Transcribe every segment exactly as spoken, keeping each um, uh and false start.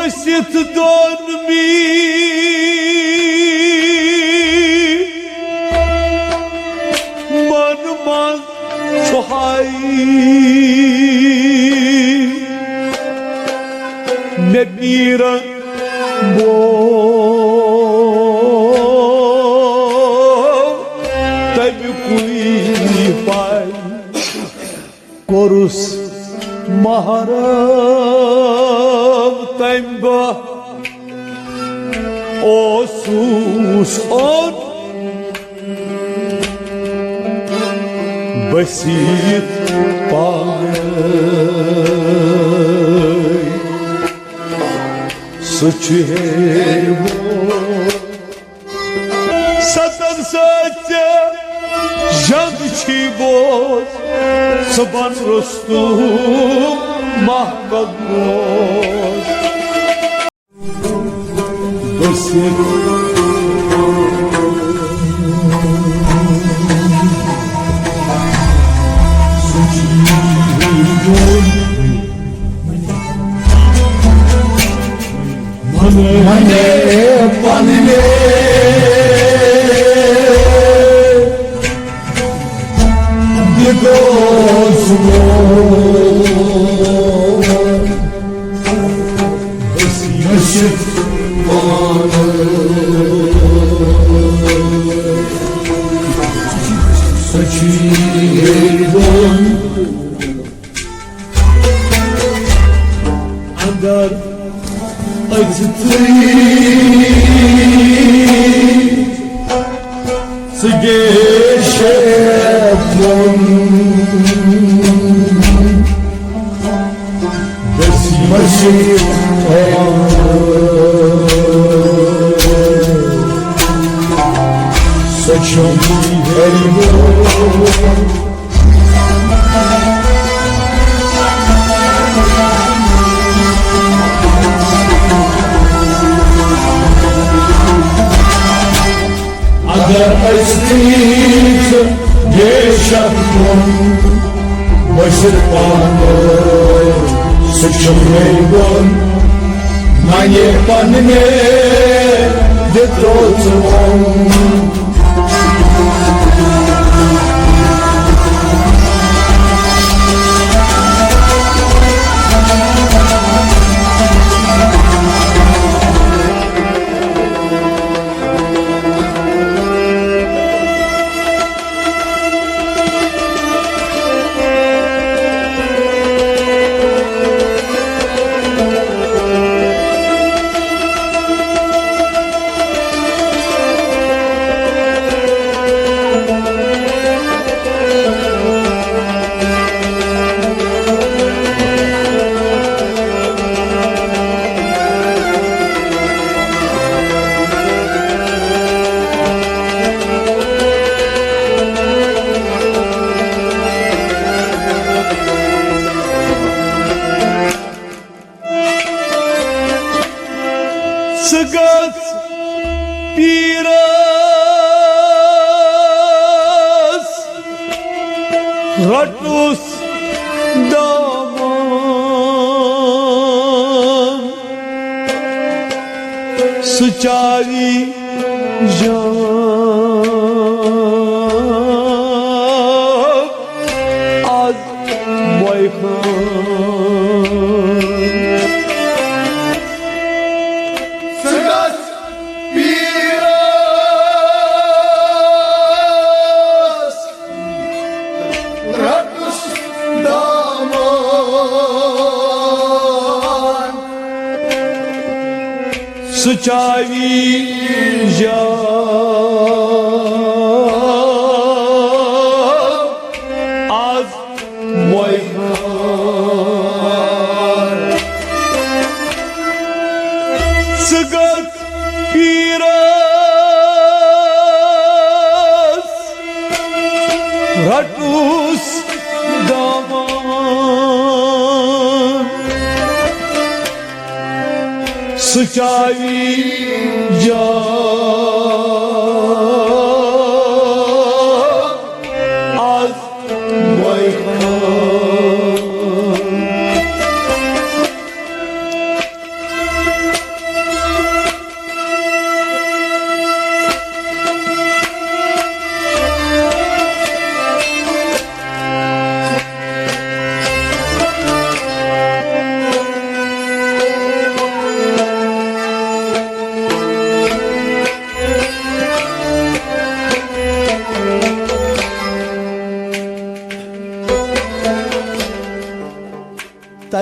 ٲسِتھ دۄن میٖمن منٛز چھُ ہاے مےٚ پیٖرن بوو تَمیُکُے پَے۔ کوٚرُس محرم تَمہِ دۄہ اوسُس اوٚن بٔسِتھ پانَے۔ سُہ چھُ ہے وۄنۍ ستن سۭتۍ ژےٚ زنٛگ چھی بوز، صُبحن رُستُم محمد بوز۔ بٔسِتھ ونے پننے دِگو زُبو۔ أسۍ ٲسِتھ پانہٕ سُہ چھُ یہِ ووٚن۔ اگر أسۍ ژٕے ژٕ گے شیطان، بس مشیت سُہ چھُم ہیٚرِ۔ اگر أسۍ تیٖژ بے شک کُن بٔسِتھ پانہٕ، سُہ چھُ مےٚ بۄن۔ نَنہِ پننہِ دِتو ژٕ وۄن۔ ژٕ گژھ پیٖرس رٹُس دامن، سُہ چاوی جان از وۄنۍ خان۔ ژٕ گژھ پیٖرس رٹُس دامن، سُہ چاوی جان از وۄنۍ خان۔ ژٕ گژھ پیٖرس رٹُس دامن، سُہ چاوی جان از وۄنۍ خان۔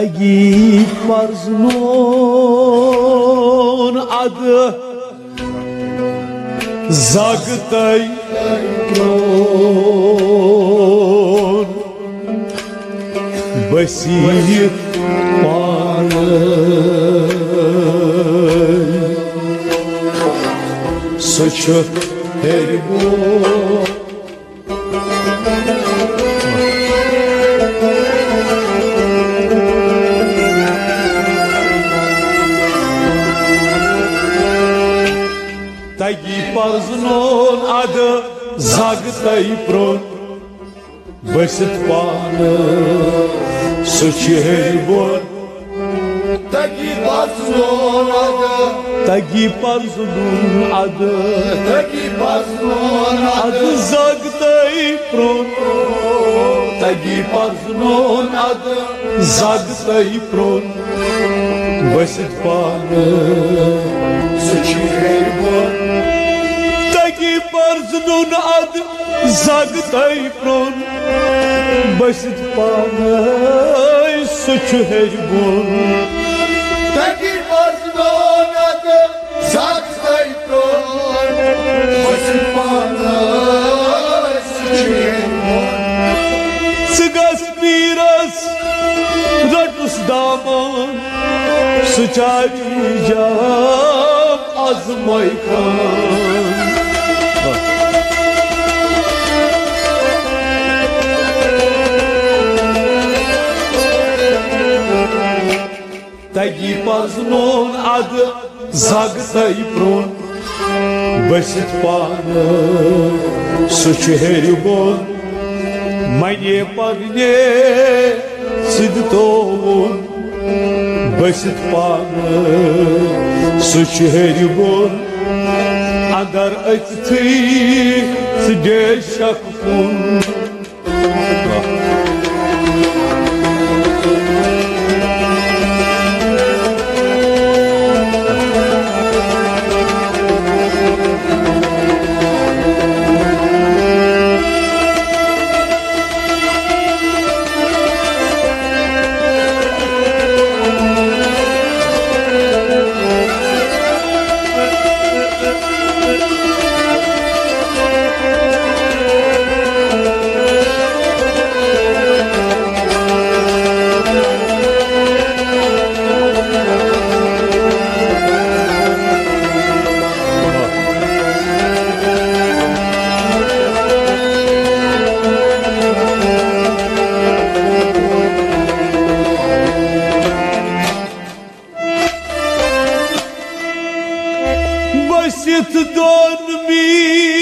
یی پرزنون ادٕ زگ تَے پرون بٔسِتھ پانَے۔ سُہ چھُ ہیٚرِ بۄن۔ تگی پرزنون ادٕ زگ تَے پرون بٔسِتھ پانہٕ سُہ چھُ ہیٚرِ بۄن۔ تگی پرزنون ادٕ۔ تگی پرزنون ادٕ۔ تگی پرزنون ادٕ۔ ادٕ زگ تَے پرون۔ تگی پرزنون ادٕ۔ زگ تَے پرون۔ بٔسِتھ پانہٕ سُہ چھُ ہیٚرِ بۄن۔ تگی پرزنون ادٕ۔ زگ تَے پرون۔ بٔسِتھ پانَے سُہ چھُ ہیٚرِ بۄن۔ تگی پرزنون ادٕ۔ زگ تَے پرون۔ بٔسِتھ پانَے سُہ چھُ ہیٚرِ بۄن۔ ژٕ گژھ پیٖرس رٹُس دامن۔ سُہ چاری جام آزمٲے خان۔ تگی پرزنون ادٕ زگ تَے پرون۔ بٔسِتھ پانہٕ سُہ چھُ ہیٚرِ بۄن۔ منے پرنے سُہ دِتووُن۔ بٔسِتھ پانہٕ سُہ چھُ ہیٚرِ بۄن۔ اندر أژتھٕے سُہ ڈے شک کُن۔ بٔسِتھ دۄن میٖمن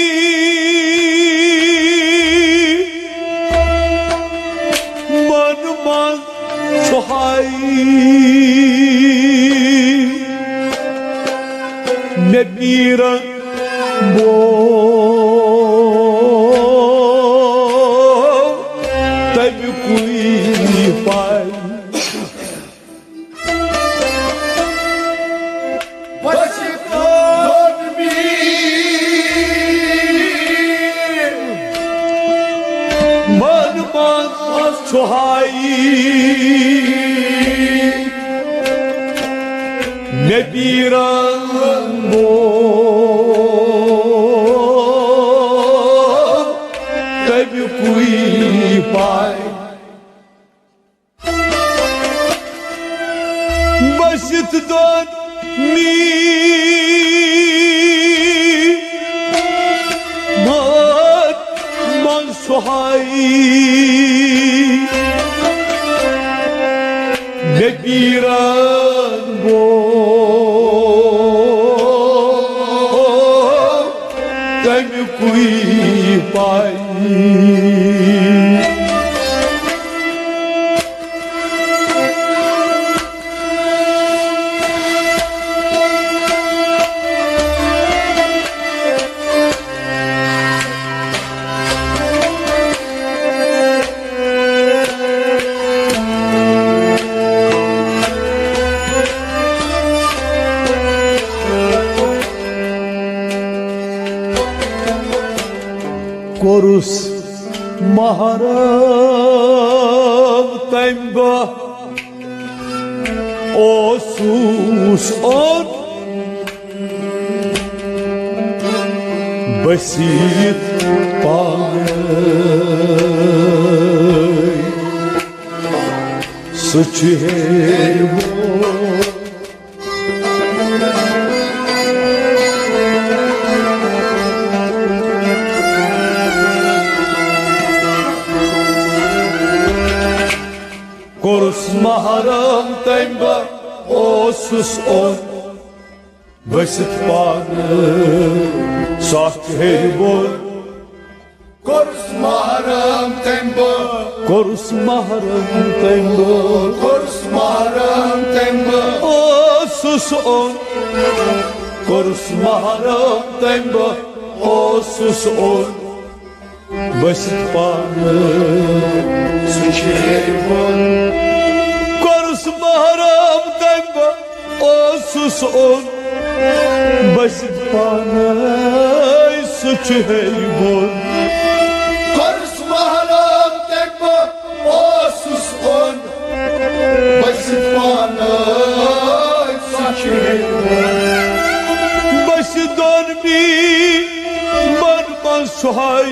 منٛز چھُ ہاے مےٚ پیٖرن بو تَمیُکُے پاے۔ بٔسِتھ دۄن میٖمن منٛز چھُ ہاے مےٚ پیٖرن بو تَمیُکُے پاے۔ بٔسِتھ دۄن میٖمن منٛز چھُ ہاے مےٚ پیٖرن بو تَمیُکُے پاے۔ کوٚرُس محرم تَمہِ دۄہ اوس اوٚن بٔسِتھ پانے، سُہ چھُ ہیوٗ۔ کوٚرُس محرم تٔمۍ بہٕ اوسُس اوٚن بٔسِتھ پانہٕ سۄچھ ہیٚرِ بۄن۔ کوٚرُس محرم تٔمۍ بہٕ۔ کوٚرُس محرم تٔمۍ بہٕ۔ کوٚرُس محرم تٔمۍ بہٕ۔ اوسُس اوٚن۔ کوٚرُس محرم تٔمۍ بہٕ۔ اوسُس اوٚن بٔسِتھ پانہٕ سُہ چھُ ہیٚرِ بۄن۔ کوٚرُس محرم تٔمۍ بہٕ۔ اوسُس اوٚن بٔسِتھ پانَے سُہ چھُ ہیٚرِ بۄن۔ کوٚرُس محرم تٔمۍ بہٕ۔ اوسُس اوٚن بٔسِتھ پانَے سُہ چھُ ہیٚرِ بۄن۔ بٔسِتھ دۄن میٖنَن منٛز چھُ ہاے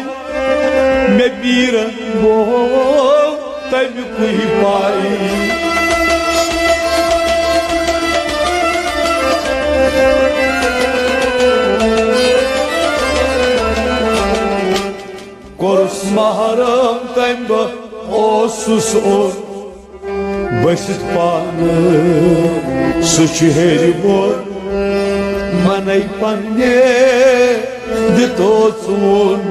مےٚ پیٖرن گوٚو تَمیُکُے پَے۔ کوٚرُس محرم تٔمۍ بہٕ اوسُس اوٚن بٔسِتھ پانہٕ سُہ چھُ ہیٚرِ بۄن۔ مَنَے پنٛنہِ دِتو ژوٗن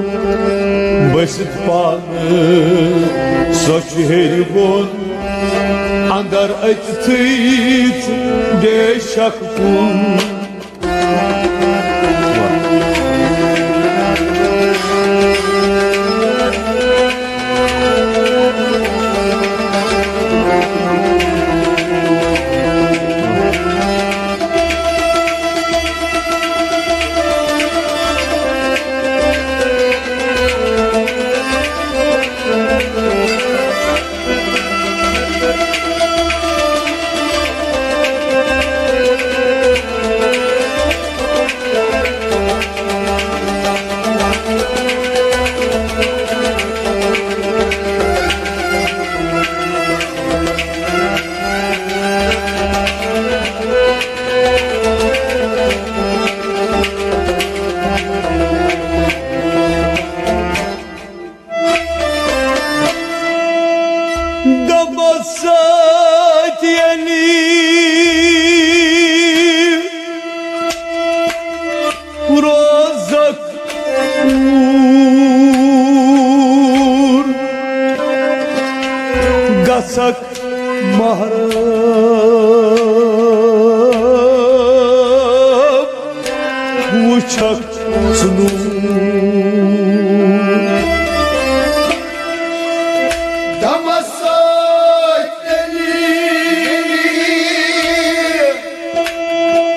بٔسِتھ پانہٕ سۄچھ ہیٚرِ بۄن۔ اندر أژتھٕے ژٕ بے شک کُن۔ دمس سۭتۍ ییٚلہِ روزکھ اوٗر گژھکھ محرم وٕچھکھ ژٕ نوٗر۔ دمس سۭتۍ تیٚلہِ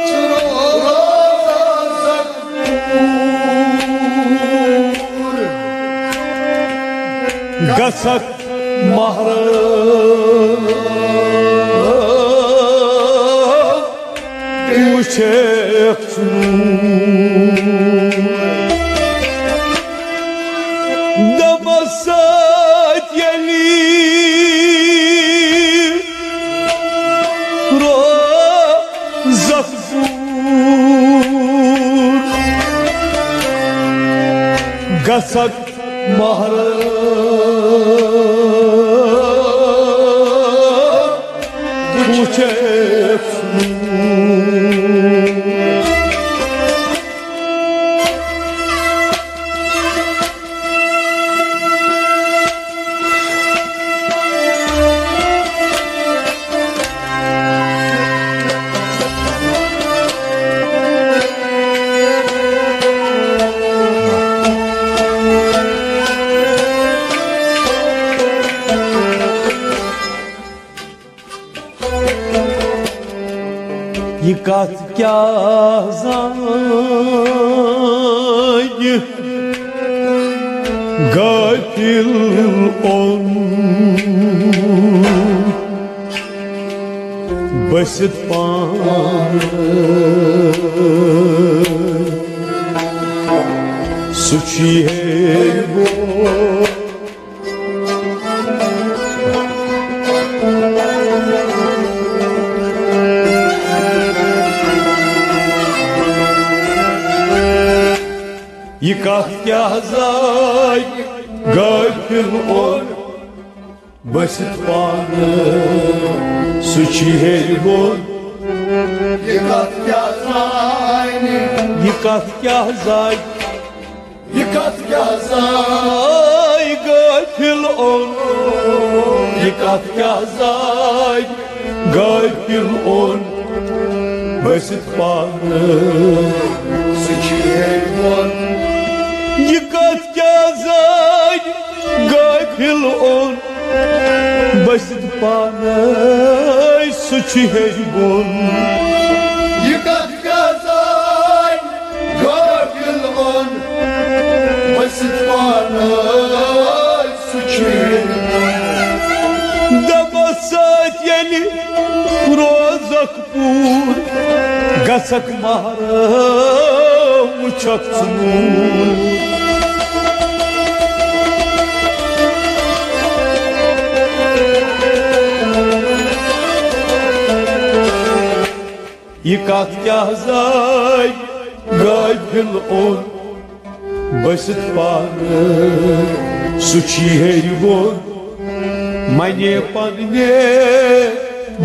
ژٕ روزکھ اوٗر۔ گژھکھ محرم وٕچھکھ ژٕ نوٗر۔ دمس سۭتۍ ییٚلہِ روزکھ دوٗر گژھکھ محرم وٕچھکھ۔ یہِ کتھ کیٛاہ زانہِ غٲفِل اوٚن؟ ٲسِتھ پانہٕ۔ سُہ چھُ یِہے گوٚو۔ یہِ کتھ کیٛاہ زاے غٲفِل اوٚن؟ بٔسِتھ پانہٕ سُہ چھُ ہیٚرِ بۄن۔ یہِ کتھ کیٛاہ زانہِ؟ یہِ کتھ کیٛاہ زانہِ؟ یہِ کتھ کیٛاہ زانہِ؟ آے غٲفِل اوٚن۔ یہِ کتھ کیٛاہ زانہِ؟ غٲفِل اوٚن۔ بٔسِتھ پانہٕ سُہ چھُ ہیٚرِ بۄن۔ یہِ کتھ کیٛاہ زانہِ؟ غٲفِل اوٚن۔ بٔسِتھ پانَے سُہ چھُ ہیٚرِ بۄن۔ یہِ کتھ کیٛاہ زانہِ؟ غٲفِل اوٚن۔ بٔسِتھ پانَے سُہ چھُ ہیٚرِ بۄن۔ دَپَس سۭتۍ ییٚلہِ روزَکھ پوٗر گژھکھ مہرا وٕچھکھ ژٕ نوٗر۔ یہِ کتھ کیٛاہ زاے غٲفِل اوٚن؟ بٔسِتھ پانہٕ سُہ چھُ ہیٚرِ بۄن۔ منے پننے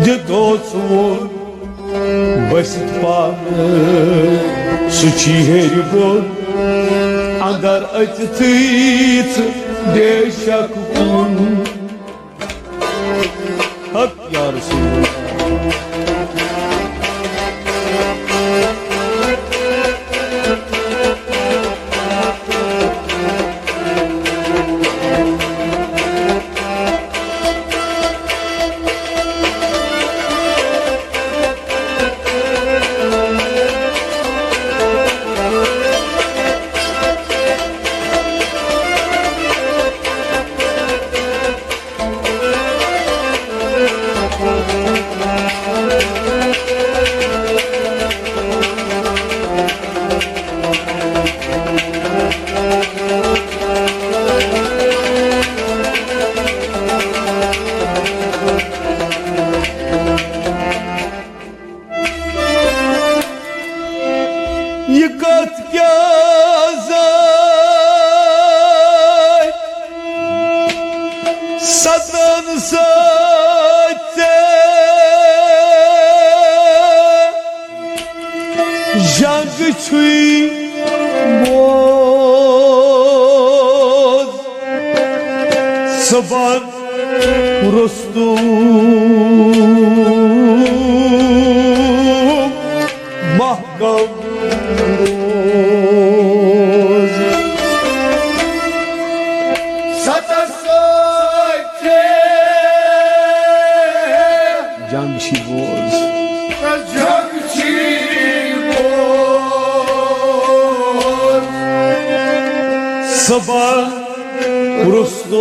دِ دوژ ووٚن۔ بٔسِتھ پانہٕ سُہ چھُ ہیٚرِ بۄن۔ اندر أژِتھٕے ژٕ بے شک کُن۔ حق یا رسول اللہ۔ یہِ کتھ کیٛاہ زاے ستن سۭتۍ ژےٚ؟ جنگ چھُے بوز صبحن رستم محکم روز۔ ستس سۭتۍ جنگ چھی بوز۔ جنگ چھی بوز۔ صبا رستم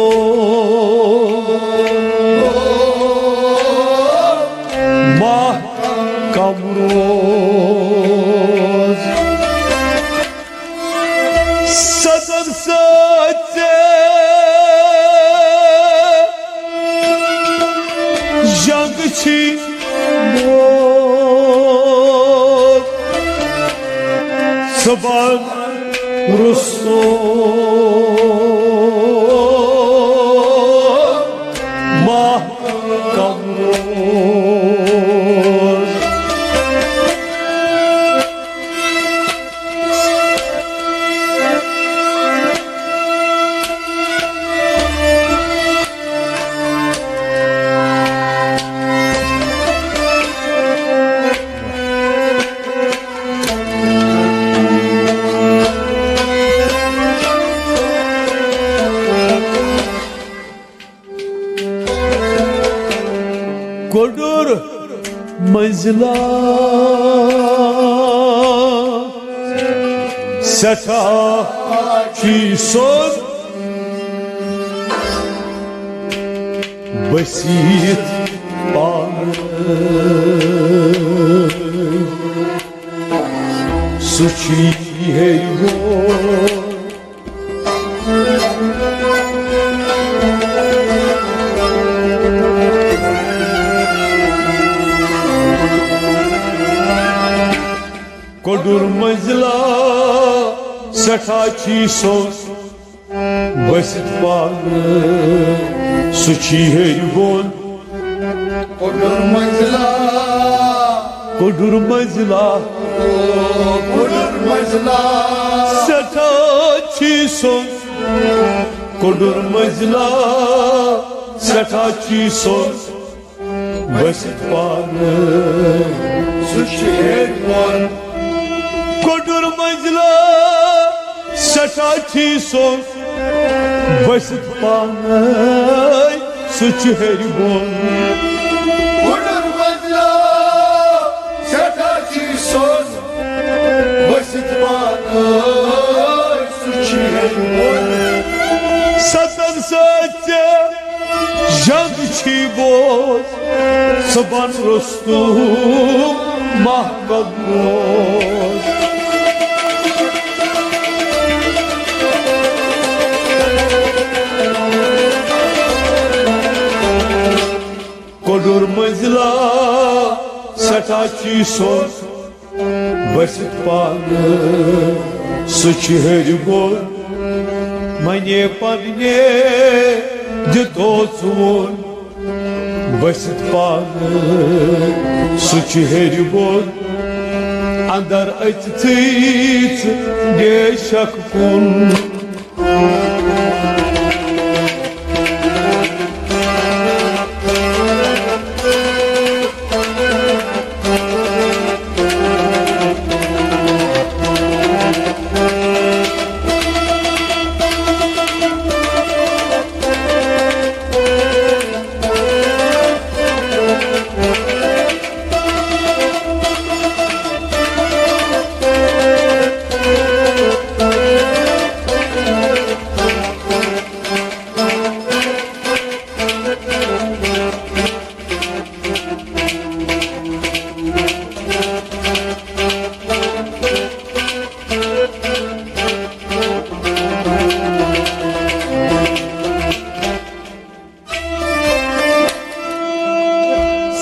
ماہ کمروز۔ ستن سۭتۍ ژےٚ جنگ چھی بوز۔ صبا رستم ماہ کمروز۔ کوٚڈُر مٔنٛزِلا سٮ۪ٹھاہ چھی سوٚن بٔسِتھ پانہٕ۔ سُہ چھُ یہِ ہیٚرِ بۄن۔ کۄڈُر مٔنٛزِلا سٮ۪ٹھاہ چھی سوٚن۔ ؤسِتھ پانہٕ سُہ چھی ہیٚرِ بۄن۔ کۄڈُر مٔنٛزِلا۔ کۄڈُر مٔنٛزِلا۔ او کۄڈُر مٔنٛزِلا۔ سٮ۪ٹھاہ چھی سوٚن۔ کۄڈُر مٔنٛزِلا۔ سٮ۪ٹھاہ چھی سوٚن۔ ؤسِتھ پانہٕ سُہ چھُ ہیٚرِ بۄن۔ کۄڈُر مٔنٛزِلا سٮ۪ٹھاہ چھی سوٚن۔ ؤسِتھ پانَے سُہ چھُ ہیٚرِ بۄن۔ کۄڈُر مٔنٛزِلا سٮ۪ٹھاہ چھی سوٚن۔ ؤسِتھ پانَے سُہ چھُ ہیٚرِ بۄن۔ ستن سۭتۍ ژےٚ جنگ چھی بوز، ژٕ بن رُستُم محمد بوز۔ کۄڈُر مٔنٛزِلا سٮ۪ٹھاہ چھی سوٚن۔ ؤسِتھ پانہٕ سُہ چھُ ہیٚرِ بۄن۔ منے پننے دِتو ژٕ ووٚن۔ ؤسِتھ پانہٕ سُہ چھُ ہیٚرِ بۄن۔ اندر أژۍتھٕے ژٕ بے شک کُن۔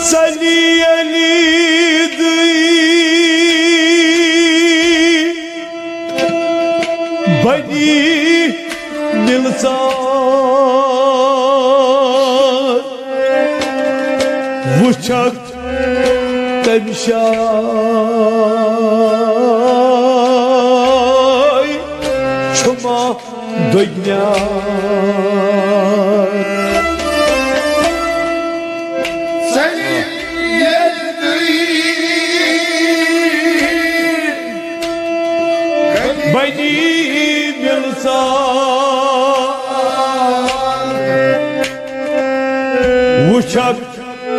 ژلی علی دٕے بنی مِلژار۔ وٕچھکھ تمہِ شایہِ چھُ ما دۄگنیار۔ ژلی ییٚلہِ دٕے بنی مِلژار۔ وٕچھکھ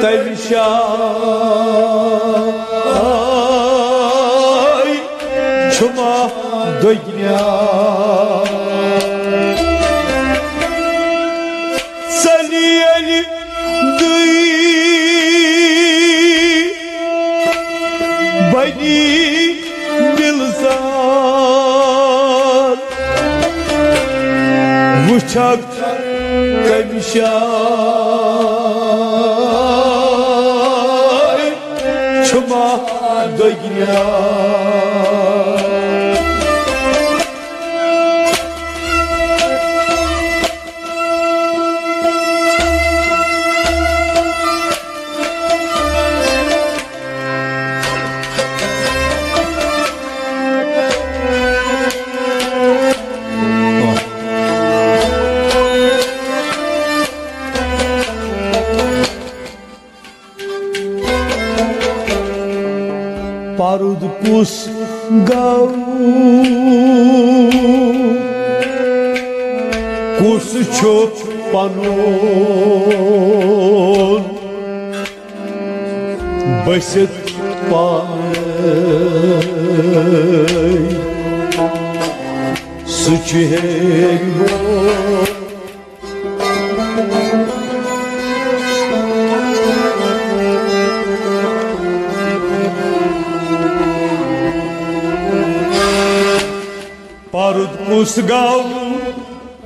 تمہِ شایہِ چھُ ما دۄگنیار۔ ژلی ییٚلہِ دٕے بنی مِلژار۔ وٕچھکھ کمہِ شایہِ چھُ ما دۄگنیار۔ پرُد کُس گوٚو، کُس چھُ پنُن بٔسِتھ پانے؟ سُہ چھُ ہیٚرِ بۄن۔ کُس گوٚو،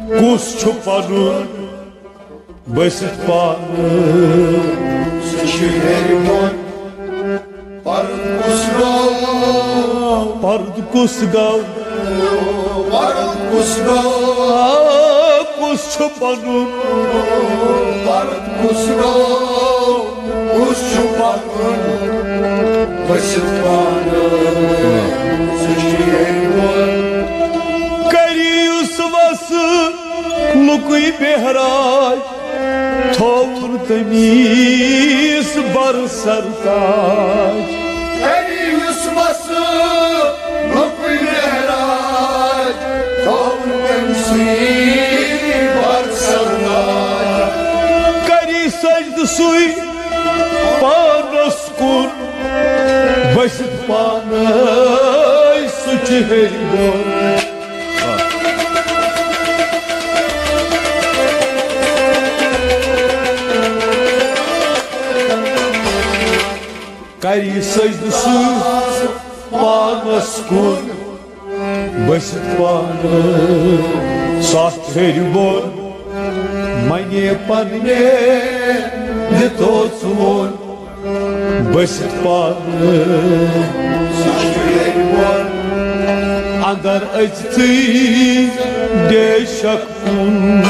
کُس چھُ پنُن بٔسِتھ پانہٕ؟ سُہ چھُ ہیٚرِ بۄن۔ پرُن کُس گوٚو؟ پرُن کُس گوٚو؟ پرُن کُس گوٚو؟ آ، کُس چھُ پنُن؟ پرُن کُس گوٚو؟ کُس چھُ پنُن؟ بٔسِتھ پانہٕ سُہ چھُ ییٚلہِ وۄن۔ کٔرِو یُس وَسہٕ لُکُے بہراج، تھووُن تٔمِس بر سرتاج۔ کٔرِو یُس وَسہٕ لُکُے بہراج، تھووُن تٔمۍ سٕے بر سرتاج۔ کٔرِو سجدٕ سُے پانس کُن، بٔسِتھ پانے سُہ چھُ ہیٚرِ بۄن۔ کَرِ سجدٕ سُہ پانس کُن، بٔسِتھ پانہٕ سَتھ ہیٚرِ بۄن۔ منے پننے دِتو ژٕ ووٚن، بٔسِتھ پانہٕ سَتھ ہیٚرِ بۄن۔ اندر أژتھٕے بے شک کُن۔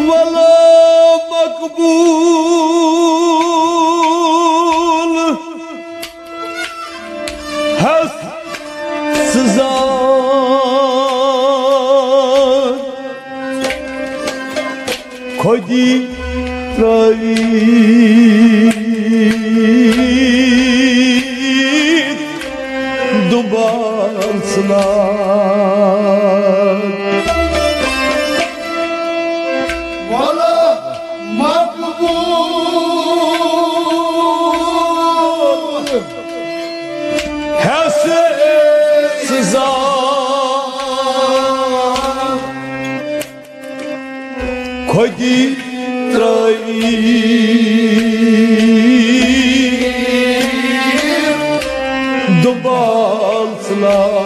ولا مقبول ہس سزا خودی ترٲوِتھ دُبار ژھٕنان۔ ولا مقبول ہس سزا خودی ترٲوِتھ دُبال ژھٕنان۔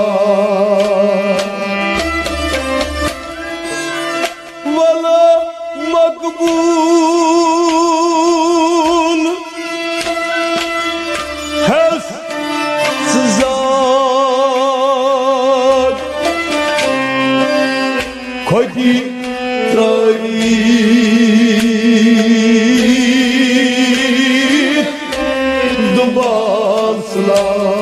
ولا مقبول ہس سزا خودی ترٲوِتھ دُبال ژھٕنان۔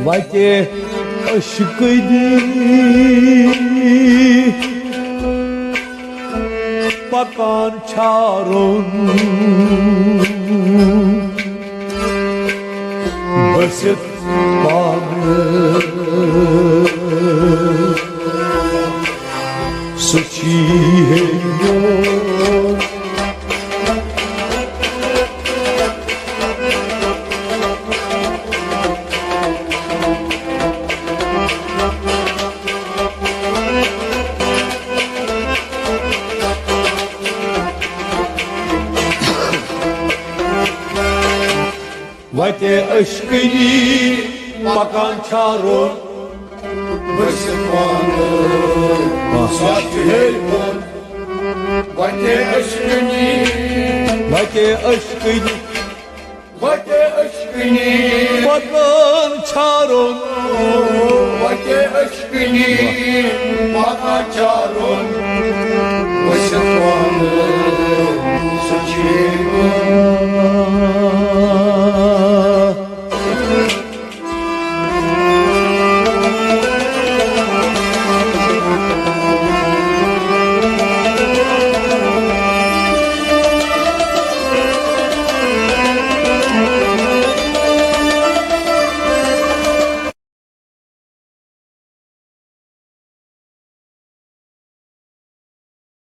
وتہِ عشقہٕ دِتھ پکان چھارُن بٔسِتھ پانہٕ۔ سُہ چھی ہے میون۔ عشقٕنی پکان چھا روٚن۔ ؤسِتھ وانہٕ بس۔ سۄ چھِ ہیٚرِ بۄن۔ وَتے عشقٕنی۔ وَتے عشقٕنی۔ وَتے عشقٕنی۔ پکان چھا روٚن۔ وَتے عشقٕنی۔ پکان چھا روٚن۔ ؤسِتھ وانہٕ